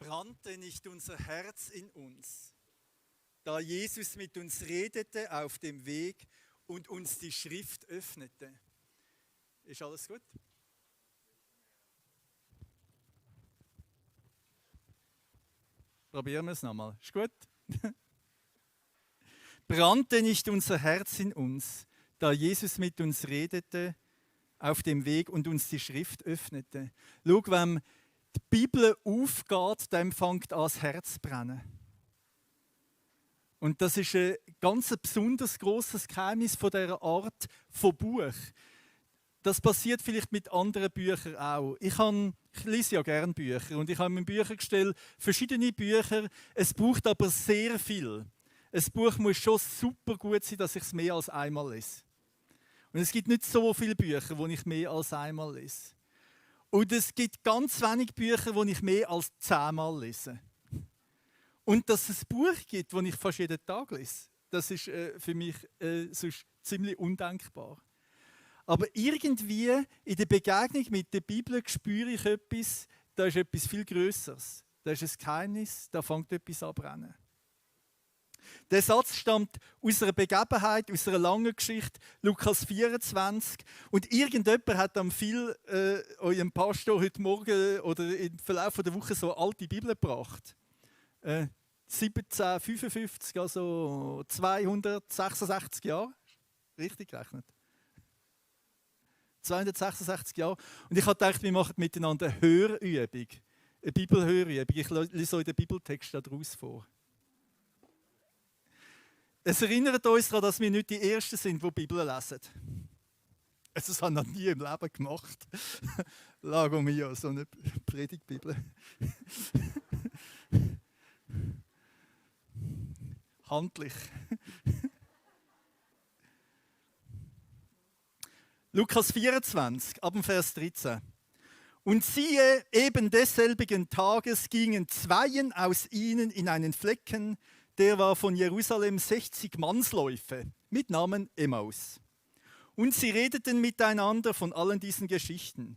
Brannte nicht unser Herz in uns, da Jesus mit uns redete auf dem Weg und uns die Schrift öffnete? Ist alles gut? Probieren wir es nochmal. Ist gut? Brannte nicht unser Herz in uns, da Jesus mit uns redete auf dem Weg und uns die Schrift öffnete? Schau, wenn die Bibel aufgeht, dann fängt an, das Herz zu brennen. Und das ist ein ganz besonders grosses Geheimnis von dieser Art von Buch. Das passiert vielleicht mit anderen Büchern auch. Ich lese ja gerne Bücher und ich habe in meinem Büchergestell verschiedene Bücher. Es braucht aber sehr viel. Ein Buch muss schon super gut sein, dass ich es mehr als einmal lese. Und es gibt nicht so viele Bücher, die ich mehr als einmal lese. Und es gibt ganz wenige Bücher, die ich mehr als 10-mal lese. Und dass es ein Buch gibt, das ich fast jeden Tag lese, das ist für mich sonst ziemlich undenkbar. Aber irgendwie in der Begegnung mit der Bibel spüre ich etwas, da ist etwas viel Größeres. Da ist ein Geheimnis, da fängt etwas an zu brennen. Der Satz stammt aus einer Begebenheit, aus einer langen Geschichte, Lukas 24. Und irgendjemand hat dann eurem Pastor heute Morgen oder im Verlauf der Woche so eine alte Bibel gebracht. 1755, also 266 Jahre. Richtig gerechnet. 266 Jahre. Und ich habe gedacht, wir machen miteinander eine Hörübung. Eine Bibelhörübung. Ich lese euch den Bibeltext daraus vor. Es erinnert uns daran, dass wir nicht die Ersten sind, die die Bibel lesen. Das habe ich noch nie im Leben gemacht. Lago mio, so eine Predigtbibel. Handlich. Lukas 24, ab dem Vers 13. Und siehe, eben desselbigen Tages gingen Zweien aus ihnen in einen Flecken, der war von Jerusalem 60 Mannsläufe, mit Namen Emmaus. Und sie redeten miteinander von allen diesen Geschichten.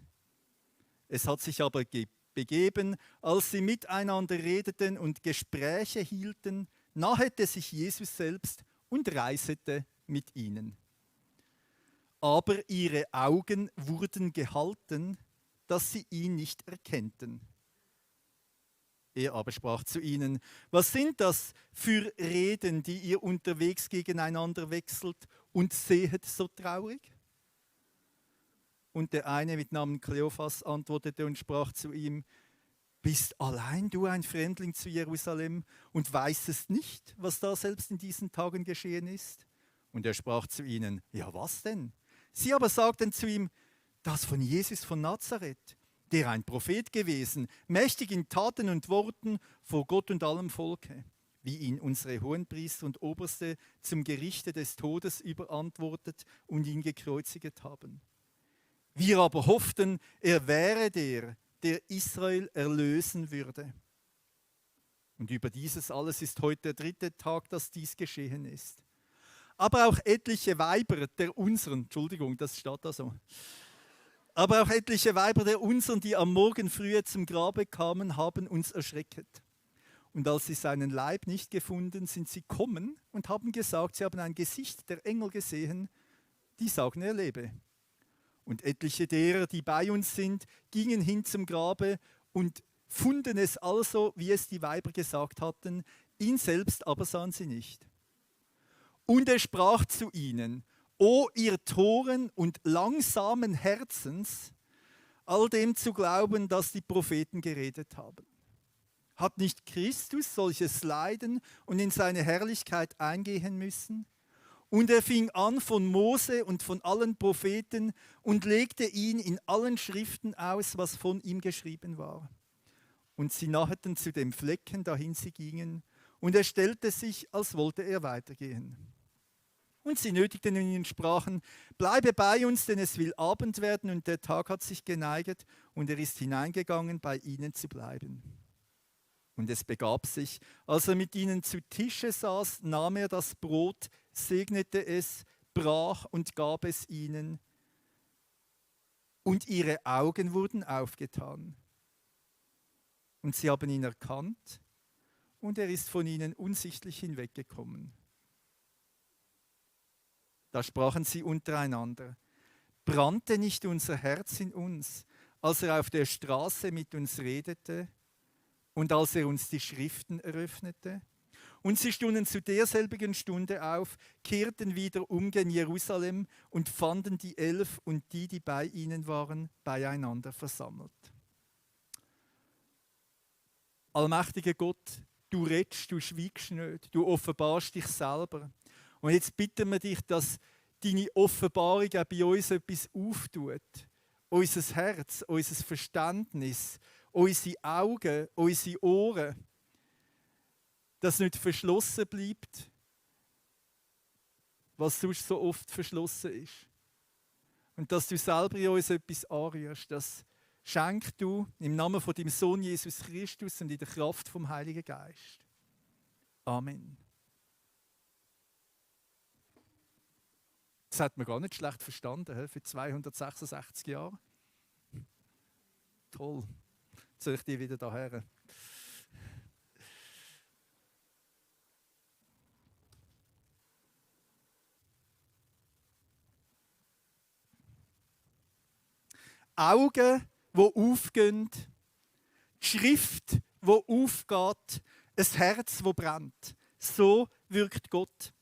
Es hat sich aber begeben, als sie miteinander redeten und Gespräche hielten, nahete sich Jesus selbst und reisete mit ihnen. Aber ihre Augen wurden gehalten, dass sie ihn nicht erkannten. Er aber sprach zu ihnen: Was sind das für Reden, die ihr unterwegs gegeneinander wechselt und sehet so traurig? Und der eine mit Namen Kleophas antwortete und sprach zu ihm: Bist allein du ein Fremdling zu Jerusalem und weißt nicht, was da selbst in diesen Tagen geschehen ist? Und er sprach zu ihnen: Ja, was denn? Sie aber sagten zu ihm: Das von Jesus von Nazareth, der ein Prophet gewesen, mächtig in Taten und Worten vor Gott und allem Volke, wie ihn unsere Hohenpriester und Oberste zum Gerichte des Todes überantwortet und ihn gekreuzigt haben. Wir aber hofften, er wäre der Israel erlösen würde. Und über dieses alles ist heute der 3. Tag, dass dies geschehen ist. Aber auch etliche Weiber der unseren, Entschuldigung, das steht da so. Aber auch etliche Weiber der unseren, die am Morgen frühe zum Grabe kamen, haben uns erschrecket. Und als sie seinen Leib nicht gefunden, sind sie gekommen und haben gesagt, sie haben ein Gesicht der Engel gesehen, die sagen, er lebe. Und etliche derer, die bei uns sind, gingen hin zum Grabe und funden es also, wie es die Weiber gesagt hatten, ihn selbst aber sahen sie nicht. Und er sprach zu ihnen: O ihr Toren und langsamen Herzens, all dem zu glauben, dass die Propheten geredet haben. Hat nicht Christus solches Leiden und in seine Herrlichkeit eingehen müssen? Und er fing an von Mose und von allen Propheten und legte ihn in allen Schriften aus, was von ihm geschrieben war. Und sie naheten zu dem Flecken, dahin sie gingen, und er stellte sich, als wollte er weitergehen. Und sie nötigten ihn und sprachen: Bleibe bei uns, denn es will Abend werden und der Tag hat sich geneiget. Und er ist hineingegangen, bei ihnen zu bleiben. Und es begab sich, als er mit ihnen zu Tische saß, nahm er das Brot, segnete es, brach und gab es ihnen. Und ihre Augen wurden aufgetan. und sie haben ihn erkannt und er ist von ihnen unsichtlich hinweggekommen. Da sprachen sie untereinander: Brannte nicht unser Herz in uns, als er auf der Straße mit uns redete und als er uns die Schriften eröffnete? Und sie stunden zu derselbigen Stunde auf, kehrten wieder um gen Jerusalem und fanden die 11 und die bei ihnen waren, beieinander versammelt. Allmächtiger Gott, du redest, du schweigst nicht, du offenbarst dich selber. Und jetzt bitten wir dich, dass deine Offenbarung auch bei uns etwas auftut. Unser Herz, unser Verständnis, unsere Augen, unsere Ohren. Dass nicht verschlossen bleibt, was sonst so oft verschlossen ist. Und dass du selber in uns etwas anrührst, das schenkst du im Namen von deinem Sohn Jesus Christus und in der Kraft vom Heiligen Geist. Amen. Das hat man gar nicht schlecht verstanden, für 266 Jahre. Toll. Jetzt soll ich die wieder daher. Augen, die aufgehen, die Schrift, die aufgeht, ein Herz, das brennt. So wirkt Gott.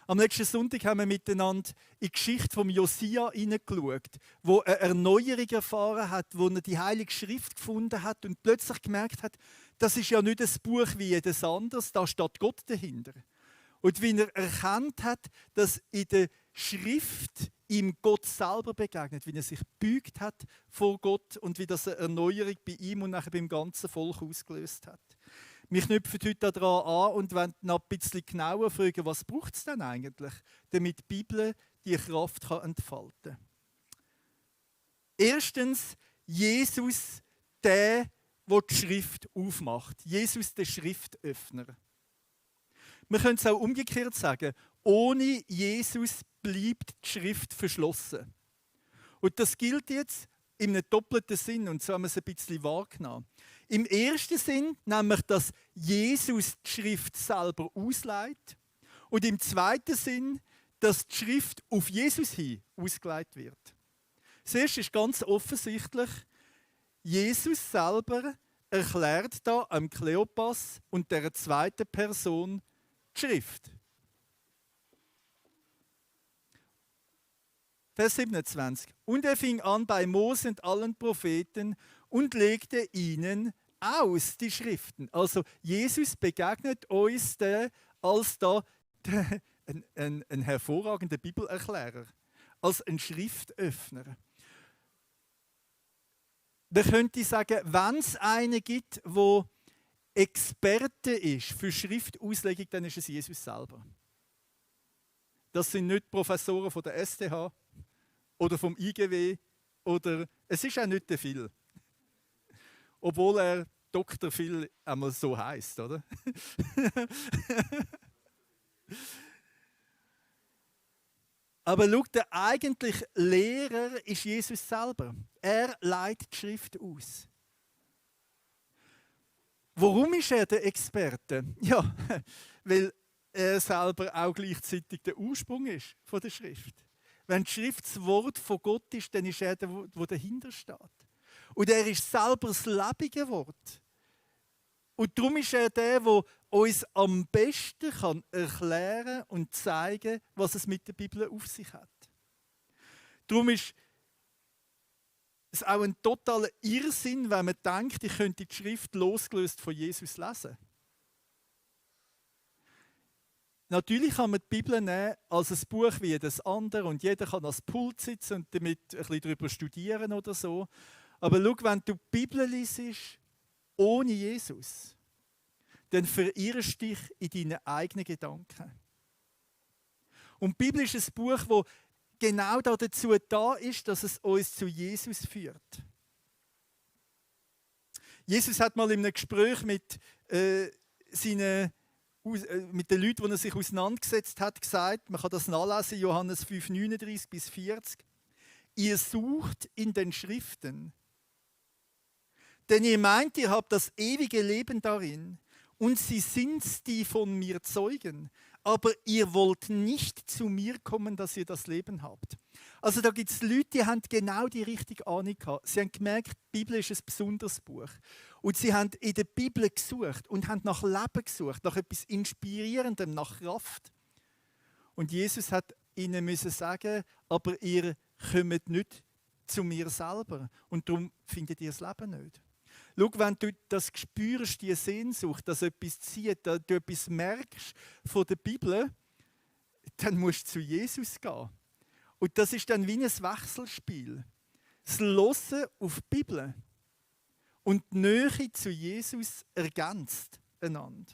Am letzten Sonntag haben wir miteinander in die Geschichte von Josia hineingeschaut, wo eine Erneuerung erfahren hat, wo er die Heilige Schrift gefunden hat und plötzlich gemerkt hat, das ist ja nicht ein Buch wie jedes anderes, da steht Gott dahinter. Und wie er erkannt hat, dass in der Schrift ihm Gott selber begegnet, wie er sich gebeugt hat vor Gott und wie das eine Erneuerung bei ihm und nachher beim ganzen Volk ausgelöst hat. Wir knüpfen heute daran an und wollen noch ein bisschen genauer fragen, was braucht es denn eigentlich, damit die Bibel die Kraft entfalten kann. Erstens, Jesus, der die Schrift aufmacht. Jesus, der Schriftöffner. Wir können es auch umgekehrt sagen, ohne Jesus bleibt die Schrift verschlossen. Und das gilt jetzt in einem doppelten Sinn, und so haben wir es ein bisschen wahrgenommen. Im ersten Sinn, nämlich, dass Jesus die Schrift selber ausleitet. Und im zweiten Sinn, dass die Schrift auf Jesus hin ausgelegt wird. Das erste ist ganz offensichtlich, Jesus selber erklärt da am Kleopas und der zweiten Person die Schrift. Vers 27. Und er fing an bei Mose und allen Propheten und legte ihnen aus die Schriften. Also Jesus begegnet uns als da ein hervorragender Bibelerklärer, als ein Schriftöffner. Man könnte sagen, wenn es einen gibt, der Experte ist für Schriftauslegung, dann ist es Jesus selber. Das sind nicht Professoren von der STH oder vom IGW oder es ist auch nicht der Phil. Obwohl er Dr. Phil einmal so heisst, oder? Aber schau, der eigentliche Lehrer ist Jesus selber. Er leitet die Schrift aus. Warum ist er der Experte? Ja, weil er selber auch gleichzeitig der Ursprung ist von der Schrift. Wenn die Schrift das Wort von Gott ist, dann ist er der, der dahinter steht. Und er ist selber das lebendige Wort. Und darum ist er der, der uns am besten erklären und zeigen kann, was es mit der Bibel auf sich hat. Darum ist es auch ein totaler Irrsinn, wenn man denkt, ich könnte die Schrift losgelöst von Jesus lesen. Natürlich kann man die Bibel nehmen als ein Buch wie jedes andere und jeder kann als Pult sitzen und damit ein bisschen darüber studieren oder so. Aber schau, wenn du die Bibel liest, ohne Jesus, dann verirrst du dich in deinen eigenen Gedanken. Und die Bibel ist ein Buch, das genau dazu da ist, dass es uns zu Jesus führt. Jesus hat mal in einem Gespräch mit den Leuten, die er sich auseinandergesetzt hat, gesagt, man kann das nachlesen, Johannes 5, 39 bis 40, ihr sucht in den Schriften, Denn ihr meint, ihr habt das ewige Leben darin und sie sind's, die von mir zeugen. Aber ihr wollt nicht zu mir kommen, dass ihr das Leben habt. Also da gibt es Leute, die haben genau die richtige Ahnung gehabt. Sie haben gemerkt, die Bibel ist ein besonderes Buch. Und sie haben in der Bibel gesucht und haben nach Leben gesucht, nach etwas Inspirierendem, nach Kraft. Und Jesus hat ihnen müssen sagen, aber ihr kommt nicht zu mir selber. Und darum findet ihr das Leben nicht. Schau, wenn du das spürst, die Sehnsucht, dass etwas zieht, dass du etwas merkst von der Bibel, dann musst du zu Jesus gehen. Und das ist dann wie ein Wechselspiel. Das Hören auf die Bibel und die Nähe zu Jesus ergänzt einander.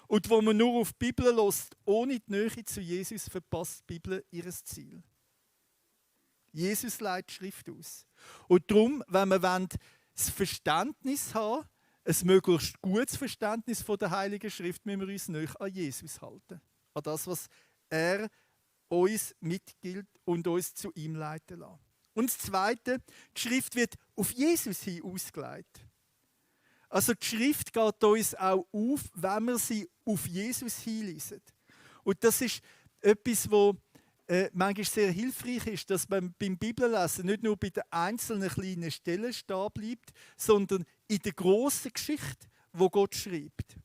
Und wo man nur auf die Bibel hört, ohne die Nähe zu Jesus, verpasst die Bibel ihr Ziel. Jesus leitet die Schrift aus. Und darum, wenn wir das Verständnis haben, ein möglichst gutes Verständnis von der Heiligen Schrift, müssen wir uns näher an Jesus halten. An das, was er uns mitgilt und uns zu ihm leiten lässt. Und das Zweite, die Schrift wird auf Jesus hin ausgelegt. Also die Schrift geht uns auch auf, wenn wir sie auf Jesus hinlesen. Und das ist etwas, wo manchmal sehr hilfreich ist, dass man beim Bibellesen nicht nur bei den einzelnen kleinen Stellen stehen bleibt, sondern in der grossen Geschichte, wo Gott schreibt.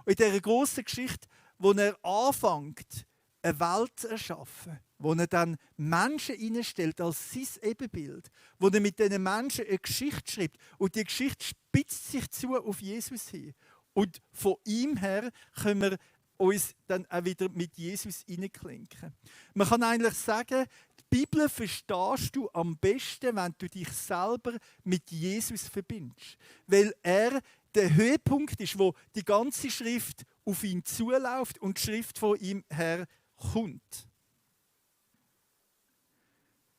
Und in dieser grossen Geschichte, wo er anfängt, eine Welt zu erschaffen, wo er dann Menschen hineinstellt als sein Ebenbild, wo er mit diesen Menschen eine Geschichte schreibt. Und die Geschichte spitzt sich zu auf Jesus hin. Und von ihm her können wir uns dann auch wieder mit Jesus hineinklinken. Man kann eigentlich sagen, die Bibel verstehst du am besten, wenn du dich selber mit Jesus verbindest. Weil er der Höhepunkt ist, wo die ganze Schrift auf ihn zuläuft und die Schrift von ihm her kommt.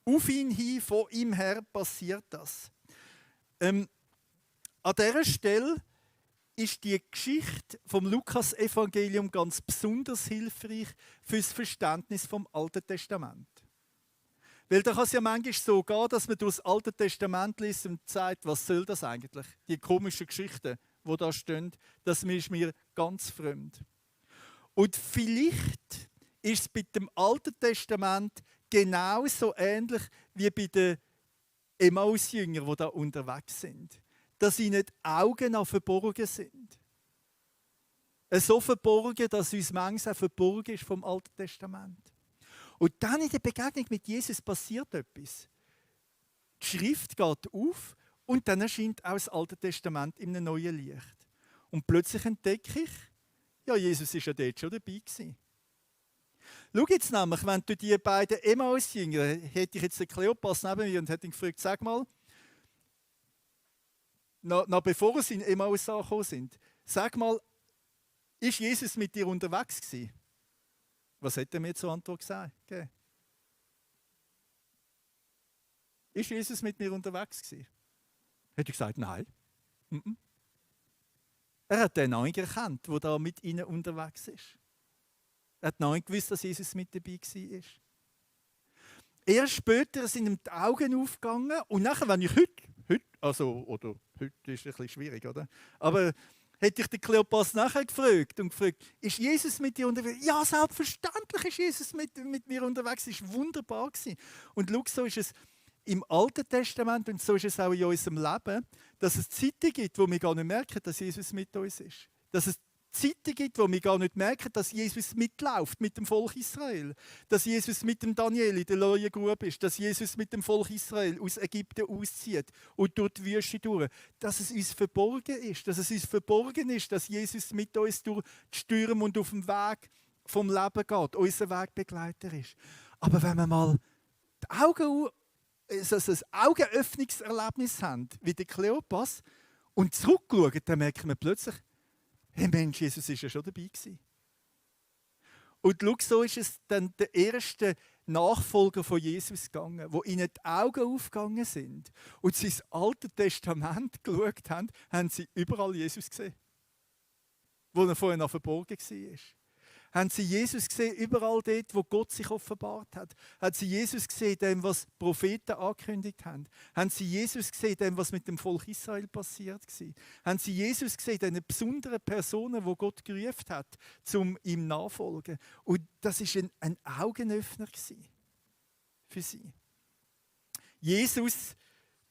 Auf ihn hin, von ihm her passiert das. An dieser Stelle ist die Geschichte vom Lukas-Evangelium ganz besonders hilfreich für das Verständnis vom Alten Testament. Weil da kann es ja manchmal so gehen, dass man durch das Alte Testament liest und sagt, was soll das eigentlich? Die komischen Geschichten, die da stehen, das ist mir ganz fremd. Und vielleicht ist es bei dem Alten Testament genauso ähnlich wie bei den Emmaus-Jüngern, die da unterwegs sind. Dass ihnen die Augen auch verborgen sind. So verborgen, dass uns manchmal auch verborgen ist vom Alten Testament. Und dann in der Begegnung mit Jesus passiert etwas. Die Schrift geht auf und dann erscheint auch das Alte Testament in einem neuen Licht. Und plötzlich entdecke ich, ja, Jesus ist ja dort schon dabei gewesen. Schau jetzt nämlich, wenn du die beiden Emmaus-Jünger, hätte ich jetzt den Kleopas neben mir und hätte ihn gefragt, sag mal, noch bevor sie in Emmaus angekommen sind, sag mal, ist Jesus mit dir unterwegs gewesen? Was hätte er mir zur Antwort gesagt? Okay. Ist Jesus mit mir unterwegs gewesen? Hätte ich gesagt, nein. Er hat den noch nicht erkannt, der da mit ihnen unterwegs ist. Er hat noch nicht gewusst, dass Jesus mit dabei war. Erst später sind ihm die Augen aufgegangen und nachher, wenn ich heute ist ein bisschen schwierig, oder? Aber hätte ich den Kleopas nachher gefragt, ist Jesus mit dir unterwegs? Ja, selbstverständlich ist Jesus mit mir unterwegs. Es war wunderbar gewesen. Und schau, so ist es im Alten Testament und so ist es auch in unserem Leben, dass es Zeiten gibt, wo wir gar nicht merken, dass Jesus mit uns ist. Dass es Zeiten gibt, wo wir gar nicht merken, dass Jesus mitläuft mit dem Volk Israel. Dass Jesus mit dem Daniel in der Löwengrube ist. Dass Jesus mit dem Volk Israel aus Ägypten auszieht und durch die Wüste durch. Dass es uns verborgen ist. Dass es uns verborgen ist, dass Jesus mit uns durch die Stürme und auf dem Weg vom Leben geht. Unser Wegbegleiter ist. Aber wenn wir mal die Augen, also ein Augenöffnungserlebnis haben, wie der Kleopas, und zurückschauen, dann merken wir plötzlich, hey Mensch, Jesus war ja schon dabei gewesen. Und schau, so ist es dann der erste Nachfolger von Jesus gegangen, wo ihnen die Augen aufgegangen sind und sie ins Alte Testament geschaut haben, haben sie überall Jesus gesehen, wo er vorher noch verborgen war. Haben sie Jesus gesehen, überall dort, wo Gott sich offenbart hat? Haben sie Jesus gesehen, dem, was die Propheten angekündigt haben? Haben sie Jesus gesehen, dem, was mit dem Volk Israel passiert war? Haben sie Jesus gesehen, den besonderen Personen, wo Gott gerufen hat, um ihm nachfolgen? Und das war ein Augenöffner für sie. Jesus,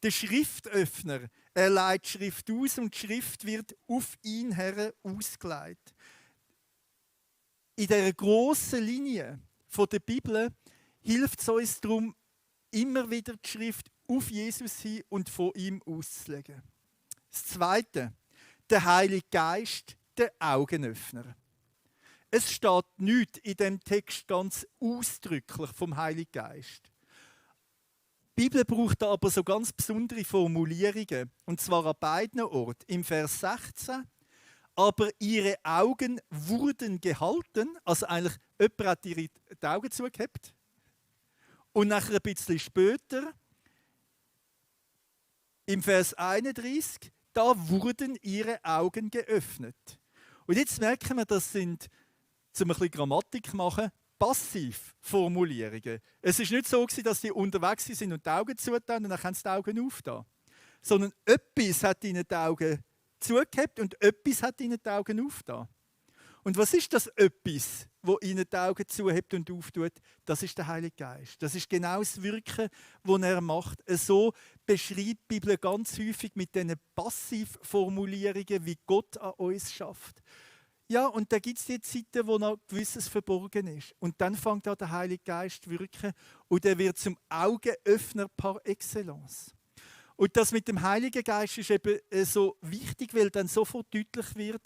der Schriftöffner, er leitet die Schrift aus und die Schrift wird auf ihn her ausgelegt. In dieser grossen Linie der Bibel hilft es uns darum, immer wieder die Schrift auf Jesus hin und von ihm auszulegen. Das Zweite, der Heilige Geist, der Augenöffner. Es steht nichts in dem Text ganz ausdrücklich vom Heiligen Geist. Die Bibel braucht da aber so ganz besondere Formulierungen, und zwar an beiden Orten. Im Vers 16, aber ihre Augen wurden gehalten, also eigentlich jemand hat ihre die Augen zugehabt. Und nachher ein bisschen später, im Vers 31, da wurden ihre Augen geöffnet. Und jetzt merken wir, das sind, zum ein bisschen Grammatik zu machen, Passivformulierungen. Es war nicht so, dass sie unterwegs sind und die Augen zugetan und dann haben sie die Augen aufgetan. Sondern etwas hat ihnen die Augen zugehabt und etwas hat ihnen die Augen aufgetan. Und was ist das etwas, wo ihnen die Augen zuhebt und auftut? Das ist der Heilige Geist. Das ist genau das Wirken, das er macht. So beschreibt die Bibel ganz häufig mit diesen Passivformulierungen, wie Gott an uns schafft. Ja, und da gibt es die Zeiten, wo noch gewisses verborgen ist. Und dann fängt an der Heilige Geist wirken und er wird zum Augenöffner par excellence. Und das mit dem Heiligen Geist ist eben so wichtig, weil dann sofort deutlich wird,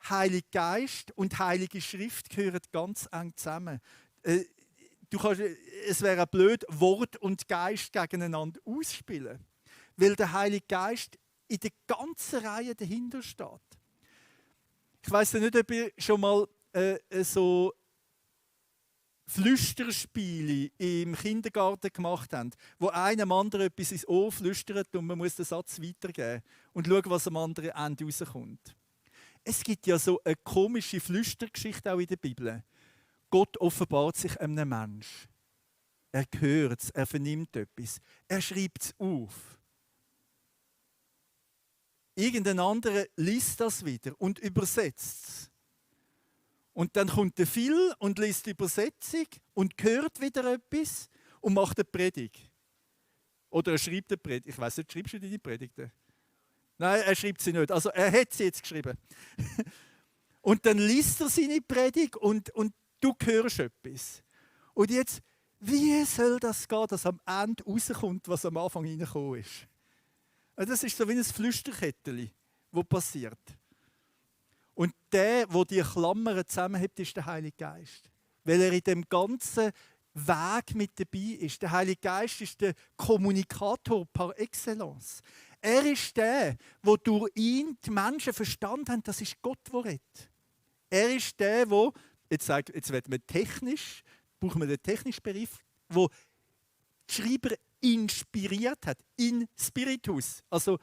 Heiliger Geist und Heilige Schrift gehören ganz eng zusammen. Es wäre blöd, Wort und Geist gegeneinander ausspielen, weil der Heilige Geist in der ganzen Reihe dahinter steht. Ich weiss nicht, ob ihr schon mal so Flüsterspiele im Kindergarten gemacht habt, wo einem anderen etwas ins Ohr flüstert und man muss den Satz weitergeben und schauen, was am anderen Ende rauskommt. Es gibt ja so eine komische Flüstergeschichte auch in der Bibel. Gott offenbart sich einem Menschen. Er hört es, er vernimmt etwas, er schreibt es auf. Irgendein anderer liest das wieder und übersetzt es. Und dann kommt der Phil und liest die Übersetzung und hört wieder etwas und macht eine Predigt. Oder er schreibt eine Predigt. Ich weiss nicht, schreibst du die Predigten? Nein, er schreibt sie nicht. Also er hat sie jetzt geschrieben. Und dann liest er seine Predigt und du hörst etwas. Und jetzt, wie soll das gehen, dass am Ende rauskommt, was am Anfang reingekommen ist? Das ist so wie ein Flüsterkettchen, das passiert. Und der die Klammern zusammenhält, ist der Heilige Geist. Weil er in dem ganzen Weg mit dabei ist. Der Heilige Geist ist der Kommunikator par excellence. Er ist der, wo durch ihn die Menschen verstanden haben, das ist Gott, der redet. Er ist der, der, jetzt wird man technisch, brauchen wir den technischen Begriff, wo die Schreiber inspiriert hat, in Spiritus, also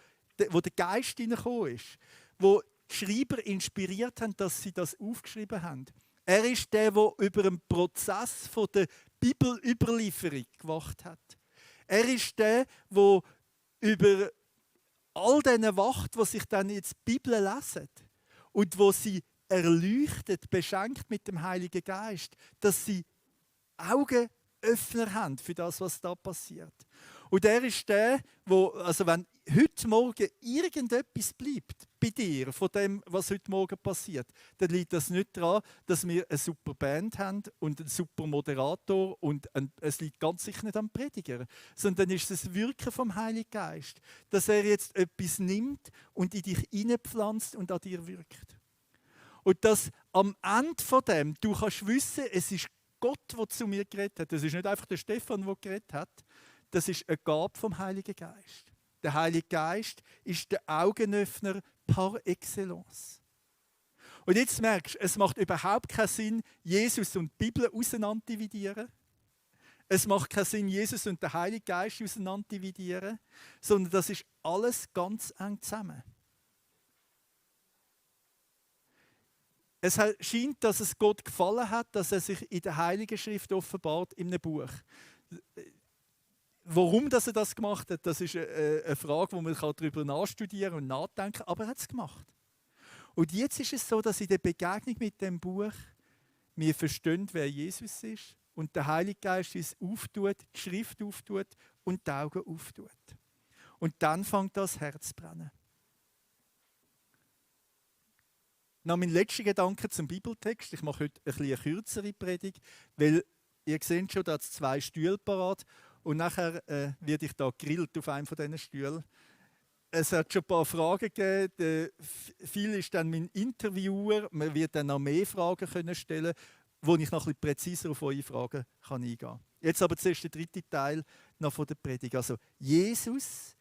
wo der Geist hineingekommen ist, wo die Schreiber inspiriert haben, dass sie das aufgeschrieben haben. Er ist der über den Prozess der Bibelüberlieferung gewacht hat. Er ist der über all diese wacht, die sich dann jetzt die Bibel lesen und wo sie erleuchtet, beschenkt mit dem Heiligen Geist, dass sie Augenöffner haben für das, was da passiert. Und er ist der, also wenn heute Morgen irgendetwas bleibt bei dir von dem, was heute Morgen passiert, dann liegt das nicht daran, dass wir eine super Band haben und einen super Moderator und es liegt ganz sicher nicht am Prediger, sondern ist es das Wirken vom Heiligen Geist, dass er jetzt etwas nimmt und in dich hineinpflanzt und an dir wirkt. Und dass am Ende von dem du kannst wissen, es ist Gott, der zu mir geredet hat. Das ist nicht einfach der Stefan, der geredet hat. Das ist eine Gabe vom Heiligen Geist. Der Heilige Geist ist der Augenöffner par excellence. Und jetzt merkst du, es macht überhaupt keinen Sinn, Jesus und die Bibel auseinanderdividieren. Es macht keinen Sinn, Jesus und den Heiligen Geist auseinanderdividieren, sondern das ist alles ganz eng zusammen. Es scheint, dass es Gott gefallen hat, dass er sich in der Heiligen Schrift offenbart, in einem Buch. Warum dass er das gemacht hat, das ist eine Frage, wo man darüber nachstudieren und nachdenken kann, aber er hat es gemacht. Und jetzt ist es so, dass in der Begegnung mit dem Buch wir verstehen, wer Jesus ist und der Heilige Geist uns auftut, die Schrift auftut und die Augen auftut. Und dann fängt das Herz zu brennen. Noch mein letzter Gedanke zum Bibeltext. Ich mache heute eine kürzere Predigt, weil ihr seht schon, da hat es 2 Stühle parat und nachher werde ich da gegrillt auf einem von diesen Stühlen. Es hat schon ein paar Fragen gegeben. Viel ist dann mein Interviewer. Man wird dann noch mehr Fragen können stellen, wo ich noch ein bisschen präziser auf eure Fragen eingehen kann. Jetzt aber zuerst der 3. Teil noch von der Predigt. Also Jesus,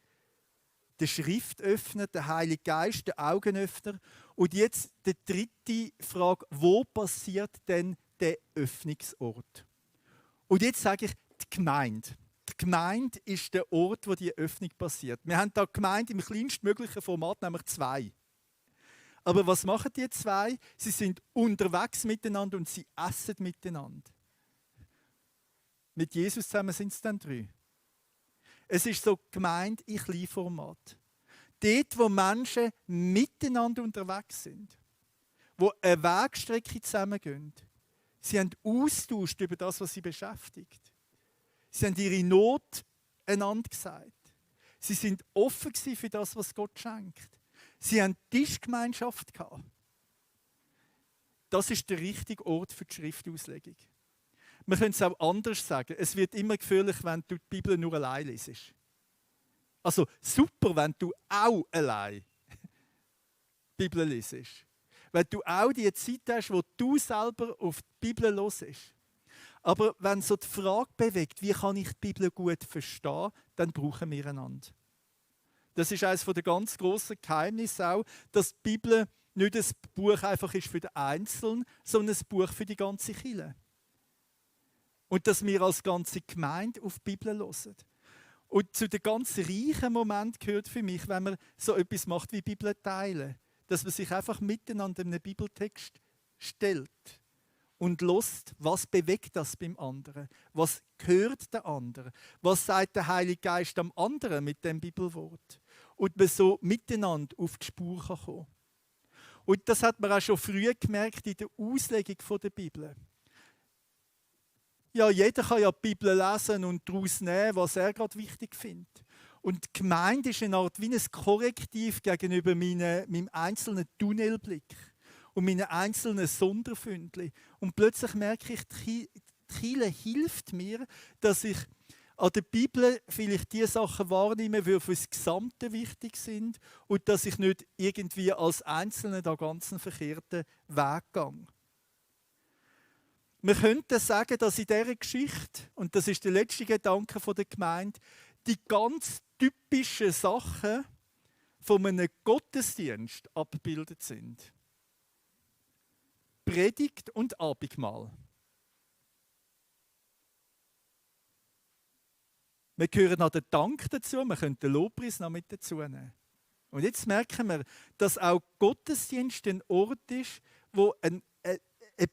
der Schriftöffner, der Heilige Geist, der Augenöffner. Und jetzt die 3. Frage, wo passiert denn der Öffnungsort? Und jetzt sage ich die Gemeinde. Die Gemeinde ist der Ort, wo die Öffnung passiert. Wir haben da Gemeinde im kleinstmöglichen Format, nämlich 2. Aber was machen die 2? Sie sind unterwegs miteinander und sie essen miteinander. Mit Jesus zusammen sind es dann 3. Es ist so Gemeinde in Kleinformat. Dort, wo Menschen miteinander unterwegs sind, wo eine Wegstrecke zusammengehen. Sie haben austauscht über das, was sie beschäftigt. Sie haben ihre Not einander gesagt. Sie sind offen für das, was Gott schenkt. Sie haben Tischgemeinschaft gehabt. Das ist der richtige Ort für die Schriftauslegung. Man könnte es auch anders sagen. Es wird immer gefährlich, wenn du die Bibel nur allein liest. Also super, wenn du auch allein die Bibel liest. Wenn du auch die Zeit hast, wo du selber auf die Bibel hörst. Aber wenn so die Frage bewegt, wie kann ich die Bibel gut verstehen, dann brauchen wir einander. Das ist eines der ganz grossen Geheimnisse auch, dass die Bibel nicht ein Buch einfach ist für den Einzelnen, sondern ein Buch für die ganze Kirche. Und dass wir als ganze Gemeinde auf die Bibel hören. Und zu den ganz reichen Momenten gehört für mich, wenn man so etwas macht wie Bibel teilen. Dass man sich einfach miteinander in einen Bibeltext stellt und hört, was bewegt das beim anderen? Was hört der andere? Was sagt der Heilige Geist am anderen mit dem Bibelwort? Und man so miteinander auf die Spur kommen kann. Und das hat man auch schon früh gemerkt in der Auslegung der Bibel. Ja, jeder kann ja die Bibel lesen und daraus nehmen, was er gerade wichtig findet. Und die Gemeinde ist eine Art wie ein Korrektiv gegenüber meinem einzelnen Tunnelblick und meinen einzelnen Sonderfündchen. Und plötzlich merke ich, die Kirche hilft mir, dass ich an der Bibel vielleicht die Sachen wahrnehme, die für das Gesamte wichtig sind und dass ich nicht irgendwie als Einzelner da ganz einen verkehrten Weg gehe. Wir könnten sagen, dass in dieser Geschichte, und das ist der letzte Gedanke der Gemeinde, die ganz typischen Sachen von einem Gottesdienst abgebildet sind. Predigt und Abendmahl. Wir hören noch den Dank dazu, wir können den Lobpreis noch mit dazu nehmen. Und jetzt merken wir, dass auch Gottesdienst ein Ort ist, wo eine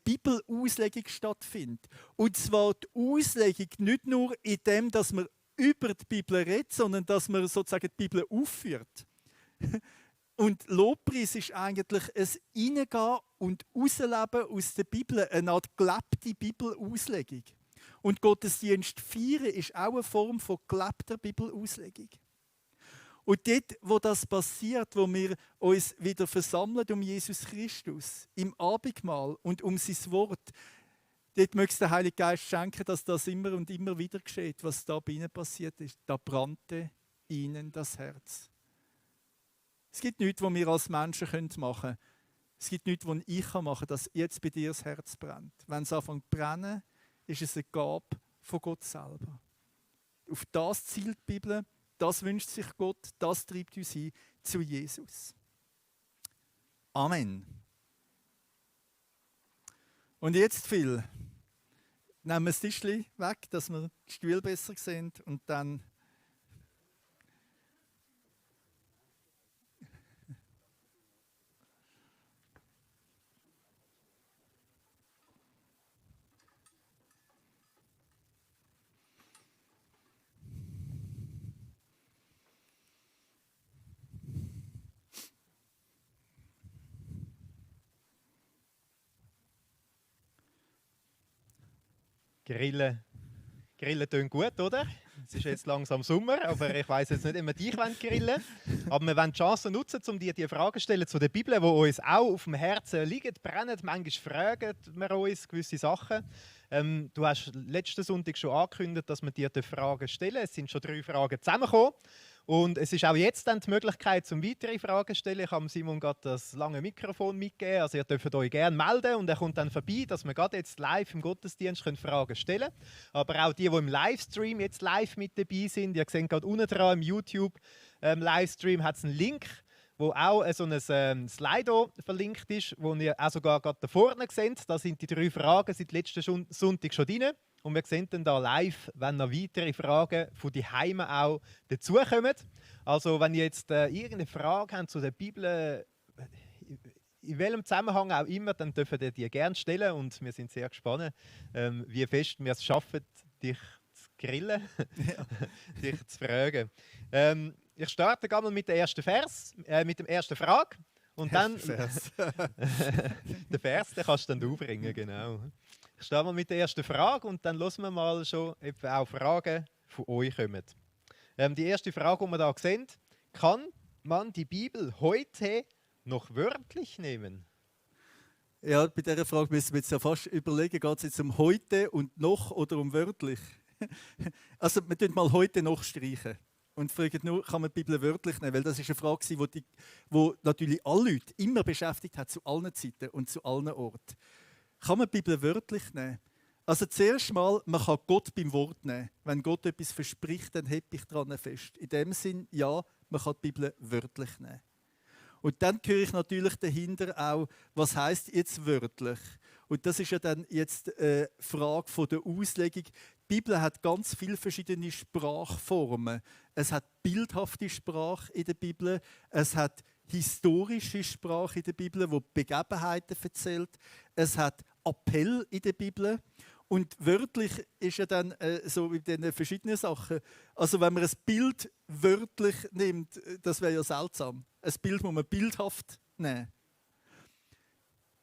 Bibelauslegung stattfindet. Und zwar die Auslegung nicht nur in dem, dass man über die Bibel redet, sondern dass man sozusagen die Bibel aufführt. Und Lobpreis ist eigentlich ein Reingehen und Rausleben aus der Bibel, eine Art gelebte Bibelauslegung. Und Gottesdienst feiern ist auch eine Form von gelebter Bibelauslegung. Und dort, wo das passiert, wo wir uns wieder versammeln um Jesus Christus, im Abendmahl und um sein Wort, dort möge es der Heilige Geist schenken, dass das immer und immer wieder geschieht, was da bei ihnen passiert ist. Da brannte ihnen das Herz. Es gibt nichts, was wir als Menschen machen können. Es gibt nichts, was ich machen kann, dass jetzt bei dir das Herz brennt. Wenn es anfängt zu brennen, ist es eine Gabe von Gott selber. Auf das zielt die Bibel, das wünscht sich Gott, das treibt uns hin zu Jesus. Amen. Und jetzt, Phil, nehmen wir das Tischchen weg, dass wir die Stühle besser sehen und dann... Grillen tönt gut, oder? Es ist jetzt langsam Sommer, aber ich weiss jetzt nicht, ob wir dich grillen wollen. Aber wir wollen die Chance nutzen, um dir die Fragen zu stellen zu der Bibel, die uns auch auf dem Herzen liegen, brennen. Manchmal fragen wir uns gewisse Sachen. Du hast letzten Sonntag schon angekündigt, dass wir dir die Fragen stellen. Es sind schon 3 Fragen zusammengekommen. Und es ist auch jetzt dann die Möglichkeit, zum weitere Fragen zu stellen. Ich habe Simon gerade das lange Mikrofon mitgegeben. Also ihr dürft euch gerne melden und er kommt dann vorbei, dass wir gerade jetzt live im Gottesdienst Fragen stellen können. Aber auch die im Livestream jetzt live mit dabei sind, ihr seht gerade unten dran im YouTube-Livestream hat es einen Link, wo auch so ein Slido verlinkt ist, wo ihr auch sogar gerade da vorne seht. Da sind die 3 Fragen seit letzten Sonntag schon drin. Und wir sehen dann da live, wenn noch weitere Fragen von die Heime auch dazukommen. Also wenn ihr jetzt irgendeine Frage habt zu der Bibel, in welchem Zusammenhang auch immer, dann dürft ihr die gerne stellen. Und wir sind sehr gespannt, wie fest wir es schaffen, dich zu grillen, ja. Dich zu fragen. Ich starte mal mit dem ersten Vers, mit der ersten Frage. Und dann Vers. den Vers, den kannst du dann aufbringen, genau. Ich starte mal mit der ersten Frage und dann hören wir mal schon, ob auch Fragen von euch kommen. Die erste Frage, die wir hier sehen: Kann man die Bibel heute noch wörtlich nehmen? Ja, bei dieser Frage müssen wir jetzt ja fast überlegen, geht es jetzt um heute und noch oder um wörtlich? Also wir tun mal heute noch streichen und fragen nur, kann man die Bibel wörtlich nehmen? Weil das ist eine Frage, die natürlich alle Leute immer beschäftigt hat, zu allen Zeiten und zu allen Orten. Kann man die Bibel wörtlich nehmen? Also zuerst mal, man kann Gott beim Wort nehmen. Wenn Gott etwas verspricht, dann heb ich daran fest. In dem Sinn, ja, man kann die Bibel wörtlich nehmen. Und dann höre ich natürlich dahinter auch, was heisst jetzt wörtlich? Und das ist ja dann jetzt eine Frage von der Auslegung. Die Bibel hat ganz viele verschiedene Sprachformen. Es hat bildhafte Sprache in der Bibel, es hat historische Sprache in der Bibel, die Begebenheiten erzählt. Es hat Appell in der Bibel. Und wörtlich ist ja dann so mit diesen verschiedenen Sachen. Also wenn man ein Bild wörtlich nimmt, das wäre ja seltsam. Ein Bild muss man bildhaft nehmen.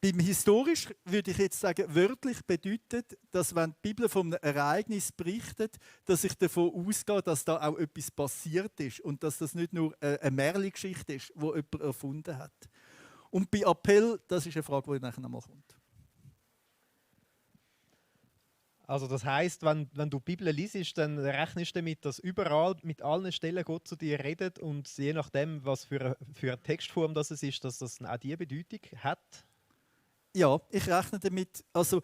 Beim historisch würde ich jetzt sagen, wörtlich bedeutet, dass wenn die Bibel von einem Ereignis berichtet, dass ich davon ausgehe, dass da auch etwas passiert ist und dass das nicht nur eine Märchengeschichte ist, die jemand erfunden hat. Und bei Appell, das ist eine Frage, die nachher nochmal kommt. Also das heisst, wenn du die Bibel liest, dann rechnest du damit, dass überall mit allen Stellen Gott zu dir redet und je nachdem, was für eine Textform das ist, dass das auch diese Bedeutung hat? Ja, ich rechne damit. Also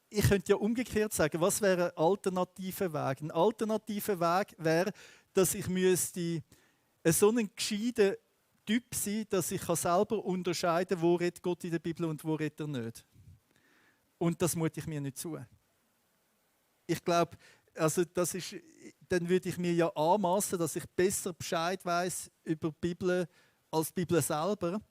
ich könnte ja umgekehrt sagen, was wäre ein alternativer Weg? Ein alternativer Weg wäre, dass ich müsste so ein gescheiter Typ sein, dass ich selber unterscheiden kann, wo redet Gott in der Bibel und wo redet er nicht. Und das mute ich mir nicht zu. Ich glaube, also dann würde ich mir ja anmaßen, dass ich besser Bescheid weiß über die Bibel als die Bibel selber.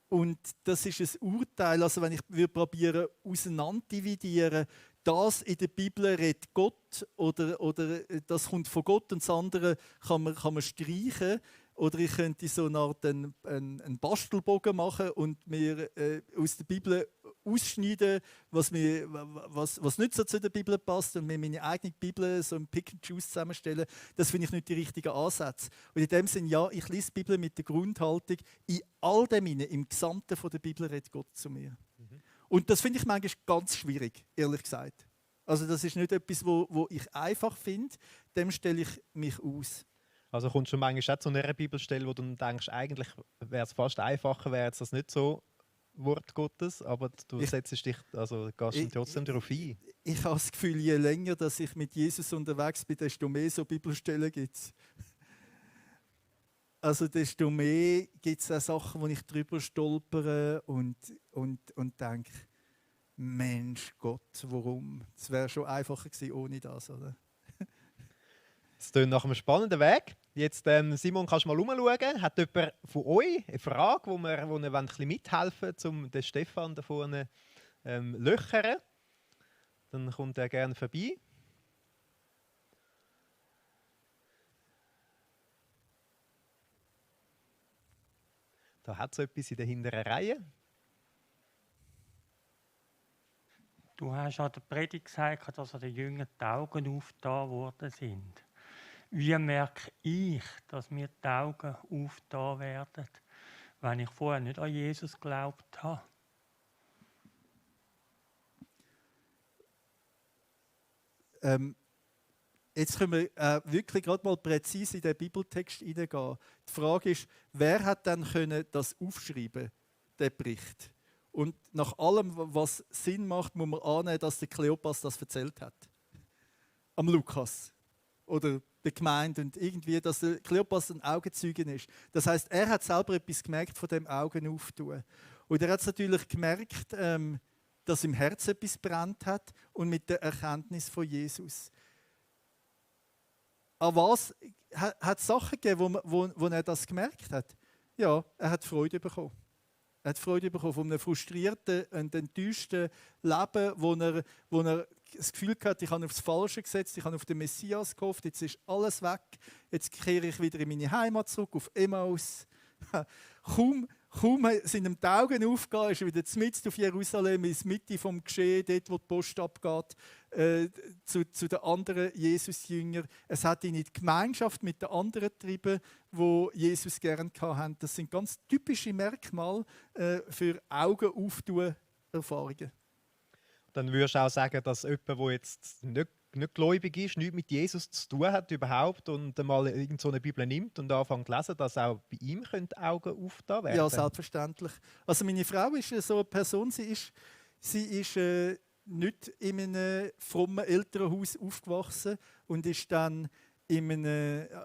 Und das ist ein Urteil, also wenn ich probiere auseinanderdividieren, das in der Bibel redet Gott oder das kommt von Gott und das andere kann man streichen. Oder ich könnte so eine Art einen Bastelbogen machen und mir aus der Bibel ausschneiden, was nicht so zu der Bibel passt und mir meine eigene Bibel so im Pick and Choose zusammenstellen. Das finde ich nicht die richtigen Ansätze. Und in dem Sinne, ja, ich lese die Bibel mit der Grundhaltung, in all dem im Gesamten von der Bibel redet Gott zu mir. Mhm. Und das finde ich manchmal ganz schwierig, ehrlich gesagt. Also das ist nicht etwas, wo ich einfach finde, dem stelle ich mich aus. Also kommst du manchmal auch zu einer Bibelstelle, wo du denkst, eigentlich wäre es fast einfacher, wäre es das nicht so Wort Gottes, aber du setzt dich, also gehst trotzdem darauf ein. Ich habe das Gefühl, je länger dass ich mit Jesus unterwegs bin, desto mehr so Bibelstellen gibt es. Also desto mehr gibt es auch Sachen, wo ich drüber stolpere und denke, Mensch Gott, warum? Es wäre schon einfacher gewesen ohne das, oder? Das klingt nach einem spannenden Weg. Jetzt, Simon, kannst du mal umschauen. Hat jemand von euch eine Frage, wo wir ein bisschen mithelfen wollen, um den Stefan da vorne löchern? Dann kommt er gerne vorbei. Da hat es etwas in der hinteren Reihe. Du hast an der Predigt gesagt, dass an den Jüngern die Augen aufgetan worden sind. Wie merke ich, dass mir die Augen aufgetan werden, wenn ich vorher nicht an Jesus geglaubt habe? Jetzt können wir wirklich gerade mal präzise in den Bibeltext hineingehen. Die Frage ist, wer hat dann können das aufschreiben, den Bericht? Und nach allem, was Sinn macht, muss man annehmen, dass der Kleopas das erzählt hat. Am Lukas. Oder der Gemeinde. Und irgendwie, dass der Kleopas ein Augenzeuge ist. Das heißt, er hat selber etwas gemerkt von dem Augen auftun. Und er hat es natürlich gemerkt, dass im Herzen etwas brennt hat und mit der Erkenntnis von Jesus. An was hat es Sachen gegeben, wo er das gemerkt hat? Ja, er hat Freude bekommen. Er hat Freude bekommen von einem frustrierten und enttäuschten Leben, wo er das Gefühl hatte, ich habe aufs Falsche gesetzt, ich habe auf den Messias gehofft, jetzt ist alles weg, jetzt kehre ich wieder in meine Heimat zurück, auf Emmaus. Kaum sind ihm die Augen aufgegangen, ist er wieder mitten auf Jerusalem, in der Mitte vom Geschehen, dort wo die Post abgeht, zu den anderen Jesus-Jüngern. Es hat ihn in die Gemeinschaft mit den anderen getrieben, die Jesus gerne hatten. Das sind ganz typische Merkmale für Augen auftun Erfahrungen. Dann würdest du auch sagen, dass jemand, der jetzt nicht gläubig ist, nichts mit Jesus zu tun hat überhaupt und einmal irgend so eine Bibel nimmt und anfängt zu lesen, dass auch bei ihm die Augen aufgetan werden? Ja, selbstverständlich. Also meine Frau ist so eine Person, sie ist nicht in einem frommen Elternhaus aufgewachsen und ist dann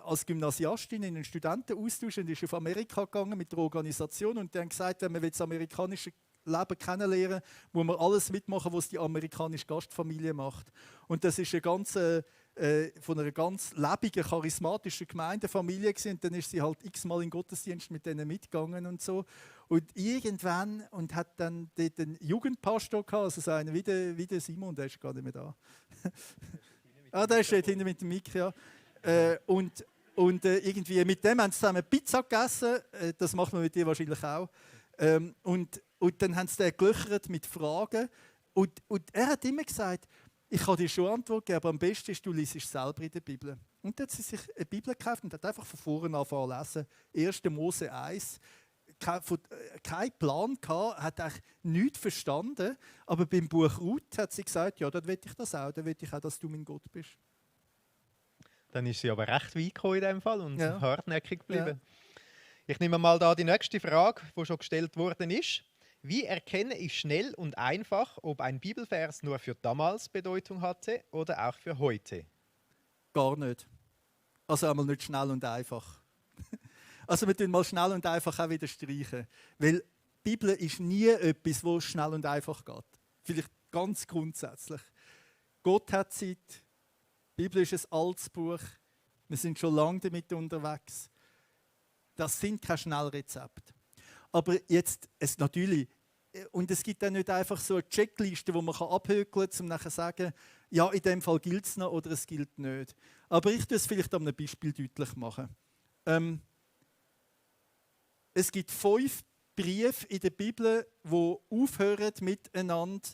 als Gymnasiastin in einen Studentenaustausch und ist auf Amerika gegangen mit der Organisation und dann gesagt, wenn man das amerikanische Leben kennenlernen, muss man alles mitmachen, was die amerikanische Gastfamilie macht. Und das ist von einer ganz lebendigen, charismatischen Gemeindefamilie gewesen. Und dann ist sie halt x-mal in den Gottesdienst mit denen mitgegangen und so. Und irgendwann hat dann dort einen Jugendpastor gehabt, also so einen wie der Simon, der ist gar nicht mehr da. Der steht hinten mit dem Mic, ja. Und irgendwie mit dem haben sie zusammen Pizza gegessen. Das macht man mit dir wahrscheinlich auch. Und dann haben sie den gelöchert mit Fragen. Und er hat immer gesagt, ich kann dir schon Antwort geben, aber am besten ist, du liest selber in der Bibel. Und dann hat sie sich eine Bibel gekauft und hat einfach von vorne angefangen zu lesen. 1. Mose 1. Kein Plan gehabt, hat eigentlich nichts verstanden. Aber beim Buch Ruth hat sie gesagt, ja, dann will ich das auch. Dann will ich auch, dass du mein Gott bist. Dann ist sie aber recht weit gekommen in dem Fall und Ja. hartnäckig geblieben. Ja. Ich nehme mal da die nächste Frage, die schon gestellt worden ist. Wie erkenne ich schnell und einfach, ob ein Bibelvers nur für damals Bedeutung hatte oder auch für heute? Gar nicht. Also einmal nicht schnell und einfach. Also wir tun mal schnell und einfach auch wieder streichen. Weil die Bibel ist nie etwas, wo schnell und einfach geht. Vielleicht ganz grundsätzlich. Gott hat Zeit. Die Bibel ist ein altes Buch. Wir sind schon lange damit unterwegs. Das sind keine Schnellrezepte. Aber jetzt, natürlich, und es gibt dann nicht einfach so eine Checkliste, die man abhökeln kann, um nachher zu sagen, ja, in dem Fall gilt es noch oder es gilt nicht. Aber ich tue es vielleicht an einem Beispiel deutlich machen. Es gibt 5 Briefe in der Bibel, die aufhören miteinander,